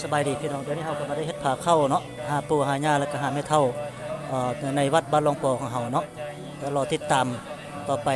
ສະບາຍດີພີ່ນ້ອງ, ດຽວນີ້ເຮົາກໍມາໄດ້ເຮັດພາເຂົ້າເນາະ ຫາປູ່ຫາຍ່າ ແລ້ວກໍຫາແມ່ເຖົ້າ ເອີ ໃນວັດບ້ານຫຼວງປໍຂອງເຮົາເນາະ. ແລ້ວລໍຕິດຕາມຕໍ່ໄປ.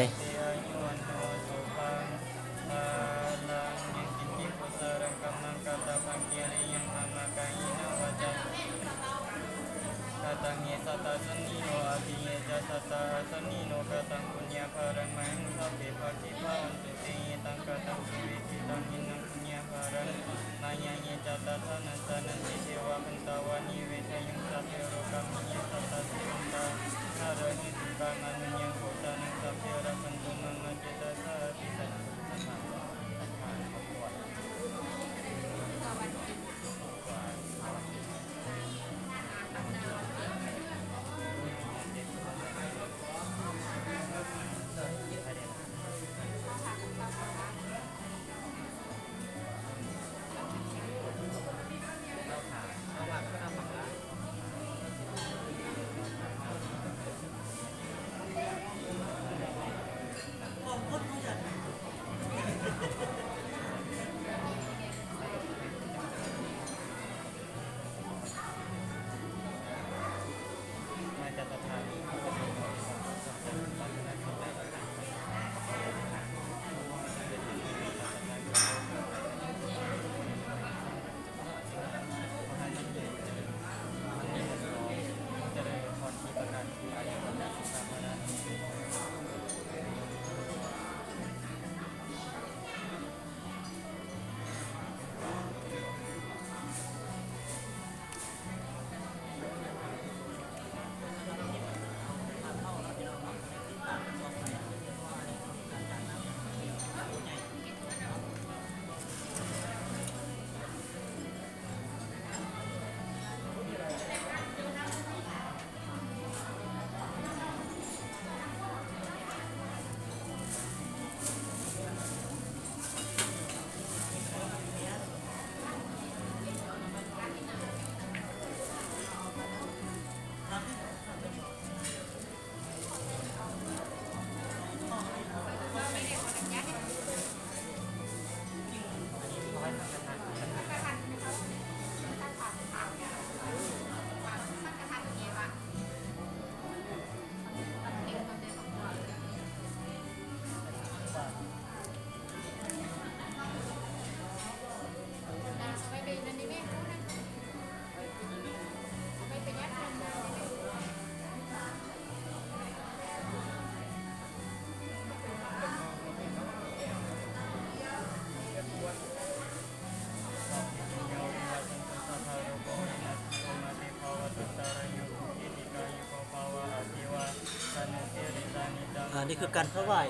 ອາ ນີ້ຄືການຖວາຍ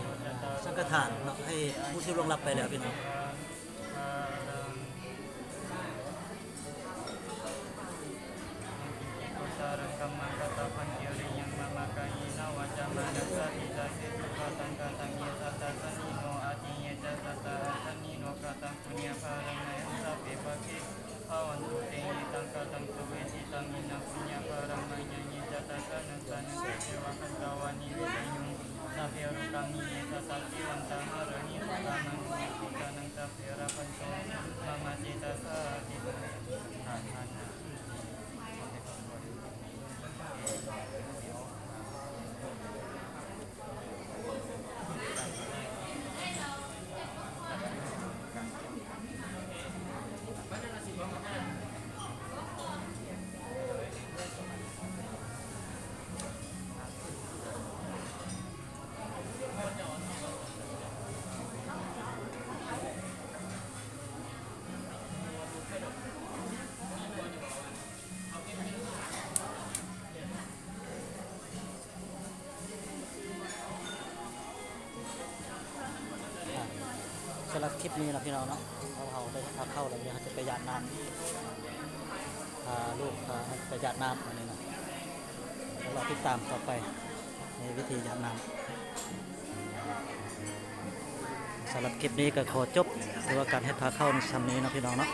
ສັງຄະທານເນາະ ໃຫ້ຜູ້ທີ່ລ່ວງລັບໄປແລ້ວພີ່ນ້ອງ.ສຳລັບຄລິບນີ້ເນາະ ພີ່ນ້ອງເນາະ ເຮົາ ເຮົາໄດ້ພາເຂົ້າແລ້ວ ດຽວເຮົາຈະໄປຢາດນ້ຳ ພາລູກ ພາໄປຢາດນ້ຳ ອັນນີ້ເນາະ. ແລ້ວລໍຕິດຕາມຕໍ່ໄປໃນວິທີຢາດນ້ຳ. ສຳລັບຄລິບນີ້ກໍຂໍຈົບ ຫຼືວ່າການເຮັດພາເຂົ້ານຳສ່ຳນີ້ເນາະ ພີ່ນ້ອງເນາະ.